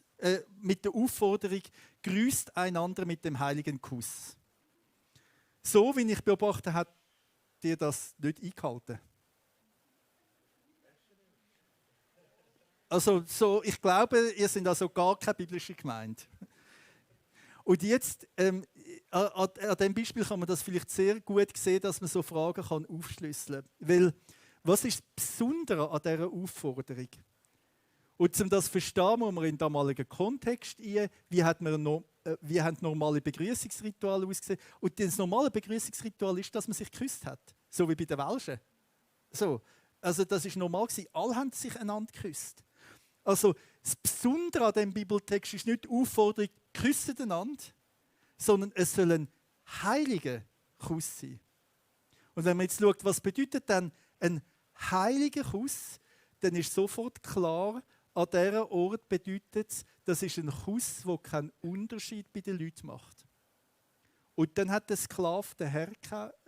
mit der Aufforderung, grüßt einander mit dem heiligen Kuss. So wie ich beobachte, hat dir das nicht eingehalten. Also ich glaube, ihr seid also gar keine biblische Gemeinde. Und jetzt, an diesem Beispiel kann man das vielleicht sehr gut sehen, dass man so Fragen aufschlüsseln kann. Weil, was ist das Besondere an dieser Aufforderung? Und um das zu verstehen, muss man in den damaligen Kontext ein, wie haben normale Begrüßungsrituale ausgesehen. Und das normale Begrüßungsritual ist, dass man sich geküsst hat. So wie bei den Welschen. So. Also das war normal. Alle haben sich einander geküsst. Also das Besondere an diesem Bibeltext ist nicht die Aufforderung, küssen einander, sondern es soll ein heiliger Kuss sein. Und wenn man jetzt schaut, was bedeutet dann ein heiliger Kuss, dann ist sofort klar, an dieser Ort bedeutet es, das ist ein Kuss, der keinen Unterschied bei den Leuten macht. Und dann hat der Sklave den Herr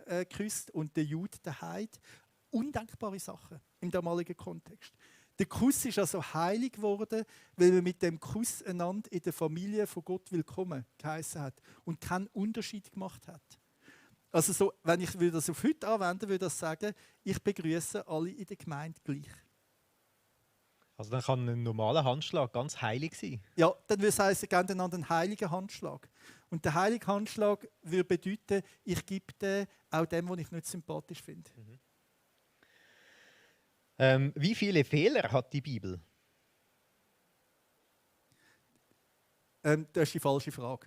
geküsst und der Jude den Heid. Undenkbare Sachen im damaligen Kontext. Der Kuss ist also heilig geworden, weil man mit dem Kuss einander in der Familie von Gott willkommen geheißen hat und keinen Unterschied gemacht hat. Also so, wenn ich das auf heute anwenden würde, ich sagen, ich begrüße alle in der Gemeinde gleich. Also dann kann ein normaler Handschlag ganz heilig sein. Ja, dann würde es heißen, geben einander einen heiligen Handschlag. Und der heilige Handschlag würde bedeuten, ich gebe den auch dem, den ich nicht sympathisch finde. Wie viele Fehler hat die Bibel? Das ist die falsche Frage.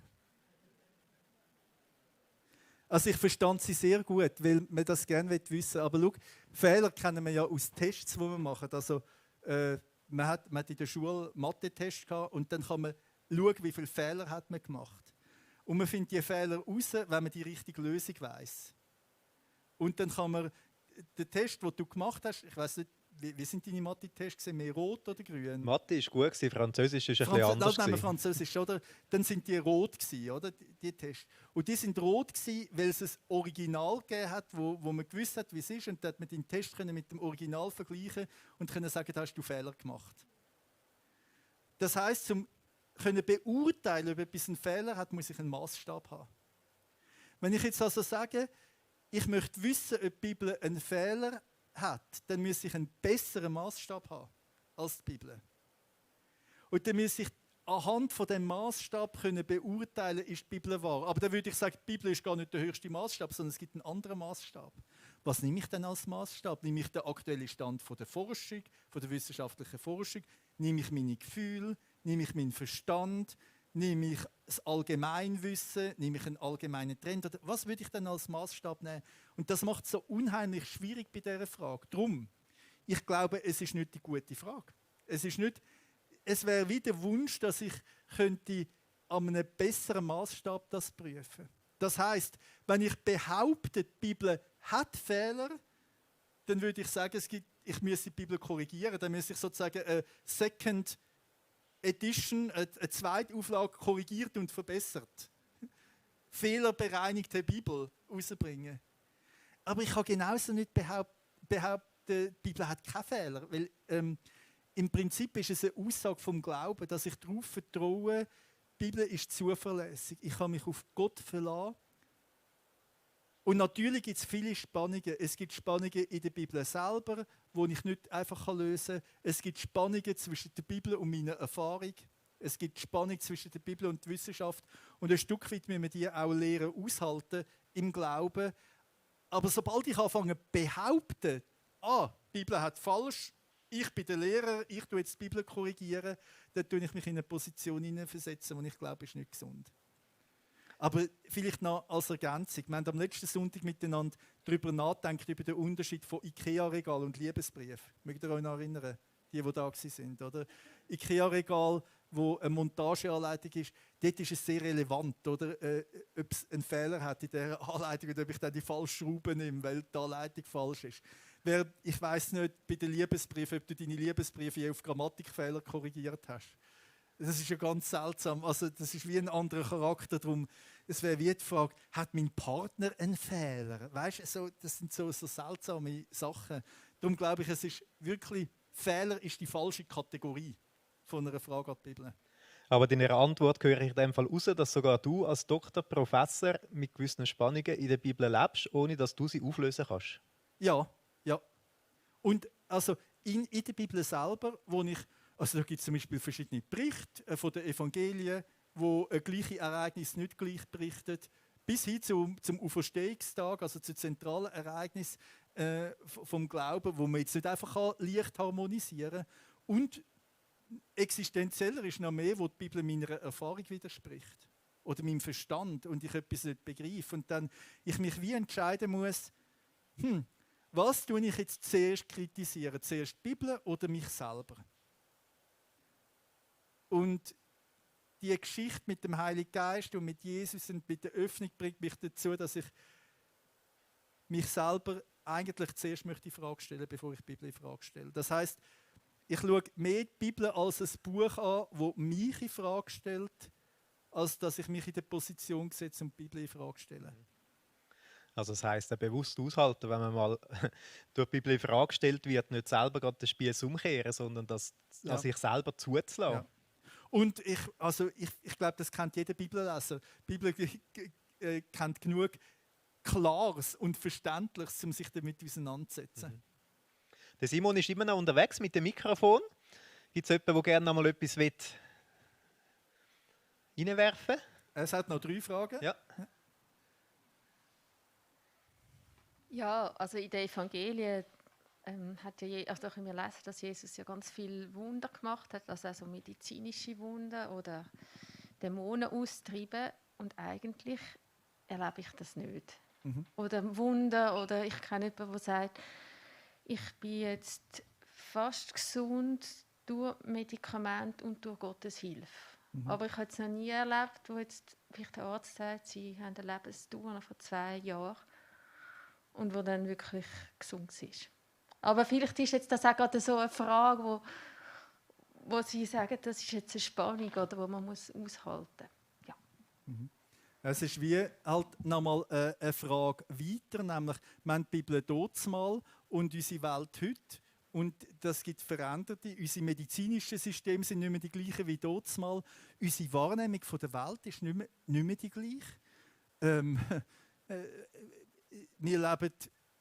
Also ich verstand sie sehr gut, weil man das gerne wissen will. Aber schau, Fehler kennen wir ja aus Tests, die wir machen. Also, man hat in der Schule Mathe-Tests gehabt und dann kann man schauen, wie viele Fehler hat man gemacht. Und man findet die Fehler raus, wenn man die richtige Lösung weiss. Und dann kann man den Test, den du gemacht hast, ich weiss nicht, wie sind deine Mathe-Tests? Mehr rot oder grün? Mathe war gut, Französisch ist ein bisschen anders. Nein, Französisch, oder? Dann sind die rot gewesen, oder? Die Tests. Und die sind rot gewesen, weil es ein Original gegeben hat, wo man gewusst hat, wie es ist. Und dann hat man den Test mit dem Original vergleichen und können sagen, da hast du Fehler gemacht. Das heisst, um können beurteilen, ob etwas einen Fehler hat, muss ich einen Maßstab haben. Wenn ich jetzt also sage, ich möchte wissen, ob die Bibel einen Fehler hat, dann muss ich einen besseren Maßstab haben als die Bibel. Und dann muss ich anhand von dem Maßstab können beurteilen, ist die Bibel wahr. Aber dann würde ich sagen, die Bibel ist gar nicht der höchste Maßstab, sondern es gibt einen anderen Maßstab. Was nehme ich denn als Maßstab? Nehme ich den aktuellen Stand von der Forschung, von der wissenschaftlichen Forschung? Nehme ich meine Gefühle? Nehme ich meinen Verstand? Nehme ich das Allgemeinwissen? Nehme ich einen allgemeinen Trend? Oder was würde ich denn als Maßstab nehmen? Und das macht es so unheimlich schwierig bei dieser Frage. Darum, ich glaube, es ist nicht die gute Frage. Es wäre wie der Wunsch, dass ich könnte an einem besseren Maßstab das prüfen. Das heisst, wenn ich behaupte, die Bibel hat Fehler, dann würde ich sagen, ich müsse die Bibel korrigieren. Dann müsse ich sozusagen eine Second Edition, eine zweite Auflage korrigiert und verbessert. Fehlerbereinigte Bibel rausbringen. Aber ich kann genauso nicht behaupten, die Bibel hat keine Fehler. Weil im Prinzip ist es eine Aussage vom Glauben, dass ich darauf vertraue, die Bibel ist zuverlässig. Ich kann mich auf Gott verlassen. Und natürlich gibt es viele Spannungen. Es gibt Spannungen in der Bibel selber, die ich nicht einfach lösen kann. Es gibt Spannungen zwischen der Bibel und meiner Erfahrung. Es gibt Spannung zwischen der Bibel und der Wissenschaft. Und ein Stück weit müssen wir die auch lernen, aushalten im Glauben. Aber sobald ich anfange zu behaupten, die Bibel hat falsch, ich bin der Lehrer, ich tue jetzt die Bibel korrigieren, dann tue ich mich in eine Position hineinversetzen, die ich glaube, ist nicht gesund. Aber vielleicht noch als Ergänzung. Wir haben am letzten Sonntag miteinander darüber nachgedacht, über den Unterschied von IKEA-Regal und Liebesbrief. Mögt ihr euch noch erinnern, die da waren? Oder? IKEA-Regal, wo eine Montageanleitung ist, dort ist es sehr relevant, oder? Ob es einen Fehler hat in dieser Anleitung oder ob ich dann die falsche Schraube nehme, weil die Anleitung falsch ist. Ich weiss nicht, bei den Liebesbriefen, ob du deine Liebesbriefe je auf Grammatikfehler korrigiert hast. Das ist ja ganz seltsam. Also, das ist wie ein anderer Charakter. Darum, es wäre wie die Frage, hat mein Partner einen Fehler? Weißt du, das sind so seltsame Sachen. Darum glaube ich, es ist wirklich, Fehler ist die falsche Kategorie von einer Frage an die Bibel. Aber in Ihrer Antwort höre ich in dem Fall raus, dass sogar du als Doktor, Professor mit gewissen Spannungen in der Bibel lebst, ohne dass du sie auflösen kannst. Ja. Und also in der Bibel selber, da gibt es zum Beispiel verschiedene Berichte von den Evangelien, wo ein gleiches Ereignis nicht gleich berichtet, bis hin zum Auferstehungstag, also zu zentralen Ereignis vom Glauben, wo man jetzt nicht einfach leicht harmonisieren kann. Und existenzieller ist noch mehr, wo die Bibel meiner Erfahrung widerspricht oder meinem Verstand und ich etwas nicht begreife. Und dann ich mich wie entscheiden muss, was tue ich jetzt zuerst kritisieren? Zuerst die Bibel oder mich selber? Und die Geschichte mit dem Heiligen Geist und mit Jesus und mit der Öffnung bringt mich dazu, dass ich mich selber eigentlich zuerst möchte in Frage stellen, bevor ich die Bibel in Frage stelle. Das heisst, ich schaue mehr die Bibel als ein Buch an, das mich in Frage stellt, als dass ich mich in der Position setze und die Bibel in Frage stelle. Also das heisst, bewusst aushalten, wenn man mal durch die Bibel in Frage gestellt wird, nicht selber gerade den Spieß umkehren, sondern das Ja. an sich selber zuzulassen. Ja. Und ich glaube, das kennt jeder Bibelleser. Die Bibel kennt genug Klares und Verständliches, um sich damit auseinanderzusetzen. Der Simon ist immer noch unterwegs mit dem Mikrofon. Gibt es jemanden, der gerne noch mal etwas reinwerfen will? Es hat noch 3 Fragen. Ja. Ja, also in den Evangelien da können wir lesen, dass Jesus ja ganz viele Wunder gemacht hat, also auch so medizinische Wunder oder Dämonen austreiben. Und eigentlich erlebe ich das nicht. Oder Wunder, oder ich kenne jemanden, der sagt, ich bin jetzt fast gesund durch Medikamente und durch Gottes Hilfe. Aber ich habe es noch nie erlebt, wo jetzt vielleicht der Arzt sagt, sie haben eine Lebensdauer von 2 Jahren und wo dann wirklich gesund ist. Aber vielleicht ist jetzt das auch gerade so eine Frage, wo Sie sagen, das ist jetzt eine Spannung, oder, wo man muss aushalten muss. Ja. Es ist wie halt nochmal eine Frage weiter, nämlich wir haben die Bibel dazumal und unsere Welt heute. Und das gibt Veränderte. Unsere medizinischen Systeme sind nicht mehr die gleichen wie dazumal. Unsere Wahrnehmung von der Welt ist nicht mehr die gleiche. Wir leben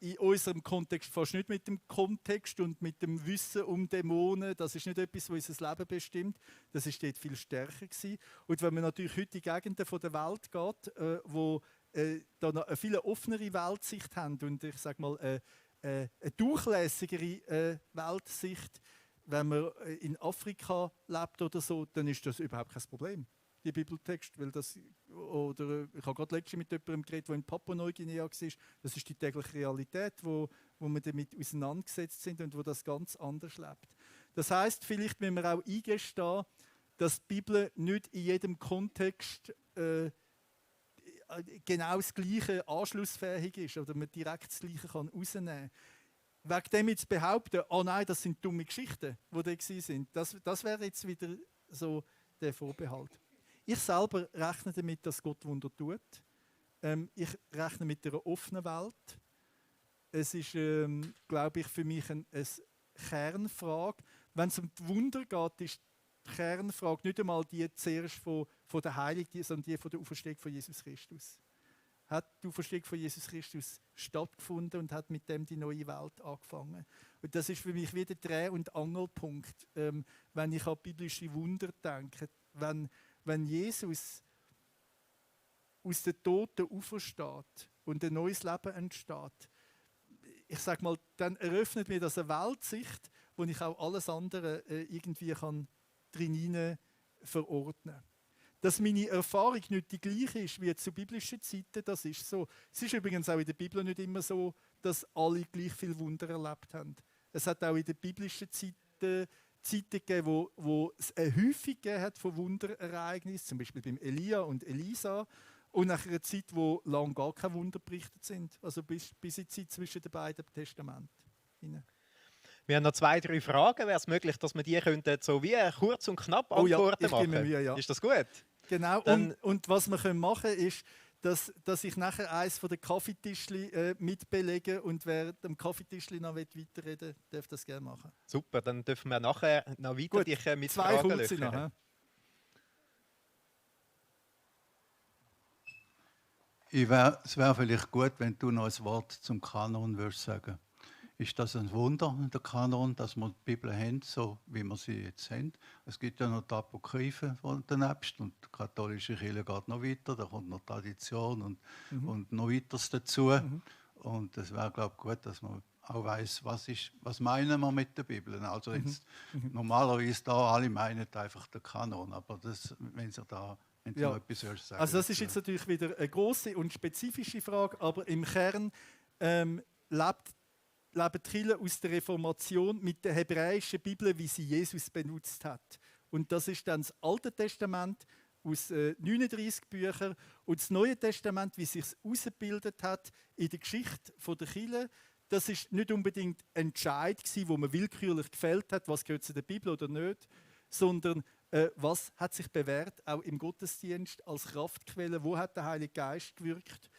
in unserem Kontext fast nicht mit dem Kontext und mit dem Wissen um Dämonen. Das ist nicht etwas, was unser Leben bestimmt. Das ist dort viel stärker gewesen. Und wenn man natürlich heute in Gegenden der Welt geht, wo da noch eine viel offenere Weltsicht haben und ich sage mal eine durchlässigere Weltsicht, wenn man in Afrika lebt oder so, dann ist das überhaupt kein Problem, die Bibeltext, weil das, oder ich habe gerade letztens mit jemandem geredet, der in Papua-Neuguinea war, das ist die tägliche Realität, wo wir damit auseinandergesetzt sind und wo das ganz anders lebt. Das heißt, vielleicht müssen wir auch eingestehen, dass die Bibel nicht in jedem Kontext genau das Gleiche anschlussfähig ist oder man direkt das Gleiche kann rausnehmen kann. Wegen dem jetzt behaupten, oh nein, das sind dumme Geschichten, die da waren, das wäre jetzt wieder so der Vorbehalt. Ich selber rechne damit, dass Gott Wunder tut. Ich rechne mit einer offenen Welt. Es ist, glaube ich, für mich eine Kernfrage. Wenn es um die Wunder geht, ist die Kernfrage nicht einmal die zuerst von der Heiligen, sondern die von der Auferstehung von Jesus Christus. Hat die Auferstehung von Jesus Christus stattgefunden und hat mit dem die neue Welt angefangen. Und das ist für mich wieder der Dreh- und Angelpunkt, wenn ich an biblische Wunder denke. Wenn Jesus aus den Toten aufersteht und ein neues Leben entsteht, ich sage mal, dann eröffnet mir das eine Weltsicht, wo ich auch alles andere irgendwie drin verordnen kann. Dass meine Erfahrung nicht die gleiche ist wie zu biblischen Zeiten, das ist so. Es ist übrigens auch in der Bibel nicht immer so, dass alle gleich viel Wunder erlebt haben. Es hat auch in den biblischen Zeiten gegeben, wo es eine Häufung gegeben hat von Wunderereignissen, zum Beispiel beim Elia und Elisa, und nach einer Zeit, wo lange gar keine Wunder berichtet sind, also bis in die Zeit zwischen den beiden Testamenten. Wir haben noch 2, 3 Fragen. Wäre es möglich, dass wir die so wie kurz und knapp Antworten ich gebe mir machen? Mühe, ja. Ist das gut? Genau, Dann, und was wir machen können, ist, dass ich nachher eines der Kaffeetischli mitbelege und wer am Kaffeetischli noch weiterreden will, darf das gerne machen. Super, dann dürfen wir nachher noch weiter Gut, dich mit 2 Fragen kurze löchern. noch. Es wäre vielleicht gut, wenn du noch ein Wort zum Kanon würdest sagen. Ist das ein Wunder, der Kanon, dass wir die Bibel haben, so wie wir sie jetzt haben? Es gibt ja noch die Apokryphen von danebst und die katholische Kirche geht noch weiter, da kommt noch Tradition und noch weiteres dazu. Und es wäre, glaube ich, gut, dass man auch weiss, was meinen wir mit der Bibel. Also jetzt, normalerweise da alle meinen einfach den Kanon, aber das, wenn Sie da noch etwas sagen. Also das ist jetzt natürlich wieder eine grosse und spezifische Frage, aber im Kern lebt die Kirche aus der Reformation mit der hebräischen Bibel, wie sie Jesus benutzt hat. Und das ist dann das Alte Testament aus 39 Büchern und das Neue Testament, wie es sich herausgebildet hat in der Geschichte der Kirche. Das ist nicht unbedingt ein Entscheid gewesen, wo man willkürlich gefällt hat, was gehört zu der Bibel oder nicht, sondern was hat sich bewährt, auch im Gottesdienst als Kraftquelle, wo hat der Heilige Geist gewirkt.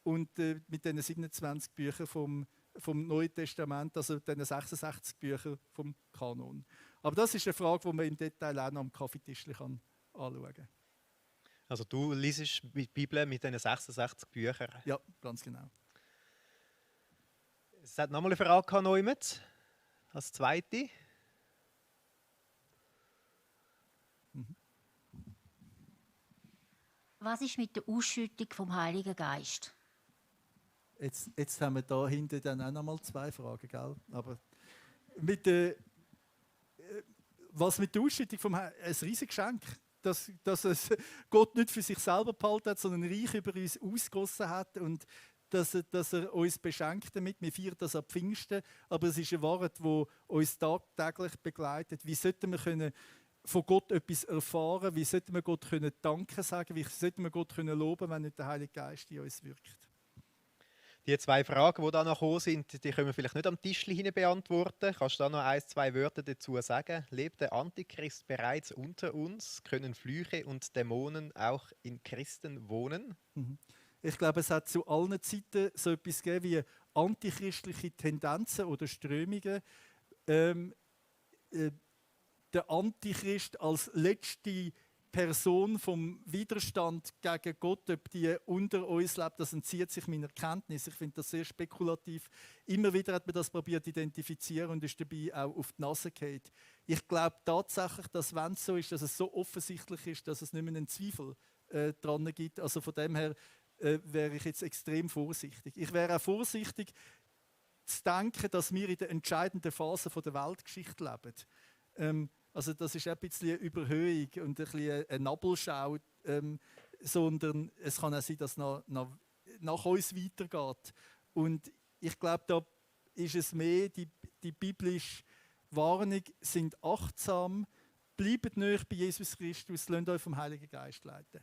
und mit den 27 Büchern vom Neuen Testament, also den 66 Büchern vom Kanon. Aber das ist eine Frage, die man im Detail auch noch am Kaffeetisch anschauen kann. Also du liest die Bibel mit diesen 66 Büchern. Ja, ganz genau. Es hat nochmal eine Frage gehabt, Neumet, als zweite. Was ist mit der Ausschüttung vom Heiligen Geist? Jetzt haben wir da hinten dann auch noch mal 2 Fragen, gell? Aber mit der, was mit der Ausschüttung vom ein riesiges Geschenk, dass es Gott nicht für sich selber behalten hat, sondern reich über uns ausgegossen hat und dass er uns beschenkt damit. Wir feiern das ab Pfingsten, aber es ist eine Wahrheit, die uns tagtäglich begleitet. Wie sollten wir können von Gott etwas erfahren? Wie sollten wir Gott können Danke sagen? Wie sollten wir Gott können loben, wenn nicht der Heilige Geist in uns wirkt? Die 2 Fragen, die da noch gekommen sind, die können wir vielleicht nicht am Tisch beantworten. Kannst du da noch 1, 2 Wörter dazu sagen? Lebt der Antichrist bereits unter uns? Können Flüche und Dämonen auch in Christen wohnen? Ich glaube, es hat zu allen Zeiten so etwas gegeben wie antichristliche Tendenzen oder Strömungen. Der Antichrist als letzte Person vom Widerstand gegen Gott, ob die unter uns lebt, das entzieht sich meiner Kenntnis. Ich finde das sehr spekulativ. Immer wieder hat man das probiert zu identifizieren und ist dabei auch auf die Nase gefallen. Ich glaube tatsächlich, dass wenn es so ist, dass es so offensichtlich ist, dass es nicht mehr einen Zweifel dran gibt. Also von dem her wäre ich jetzt extrem vorsichtig. Ich wäre auch vorsichtig zu denken, dass wir in der entscheidenden Phase der Weltgeschichte leben. Also das ist ein bisschen eine Überhöhung und ein bisschen eine Nabelschau, sondern es kann auch sein, dass nach uns weitergeht. Und ich glaube, da ist es mehr die biblische Warnung, sind achtsam, bleibt nahe bei Jesus Christus, lasst euch vom Heiligen Geist leiten.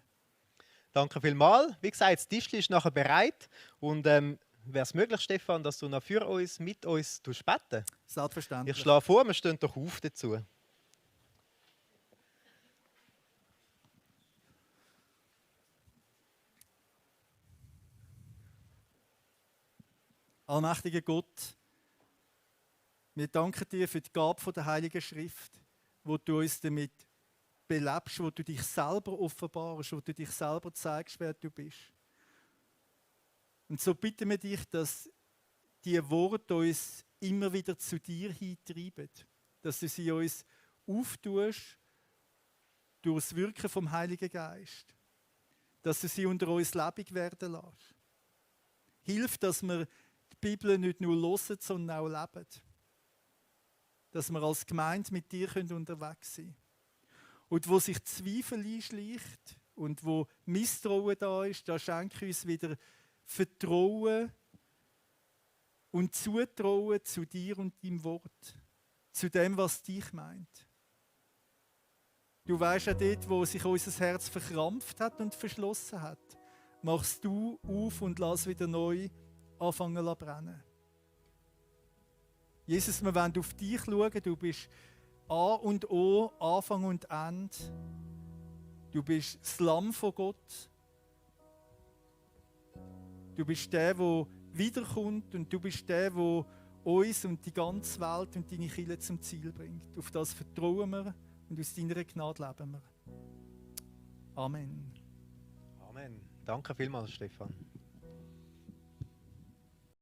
Danke vielmals. Wie gesagt, das Tischchen ist nachher bereit. Und wäre es möglich, Stefan, dass du noch für uns, mit uns beten? Selbstverständlich. Ich schlage vor, wir stehen doch auf dazu. Allmächtiger Gott, wir danken dir für die Gabe der Heiligen Schrift, wo du uns damit belebst, wo du dich selber offenbarst, wo du dich selber zeigst, wer du bist. Und so bitten wir dich, dass die Worte uns immer wieder zu dir hintreiben, dass du sie uns auftust durch das Wirken vom Heiligen Geist, dass du sie unter uns lebendig werden lässt. Hilf, dass wir die Bibel nicht nur hören, sondern auch leben. Dass wir als Gemeinde mit dir unterwegs sein können. Und wo sich Zweifel einschleicht und wo Misstrauen da ist, da schenke uns wieder Vertrauen und Zutrauen zu dir und deinem Wort. Zu dem, was dich meint. Du weißt ja dort, wo sich unser Herz verkrampft hat und verschlossen hat. Machst du auf und lass wieder neu anfangen zu brennen. Jesus, wir wollen auf dich schauen. Du bist A und O, Anfang und Ende. Du bist das Lamm von Gott. Du bist der, der wiederkommt und du bist der, der uns und die ganze Welt und deine Kirche zum Ziel bringt. Auf das vertrauen wir und aus deiner Gnade leben wir. Amen. Amen. Danke vielmals, Stefan.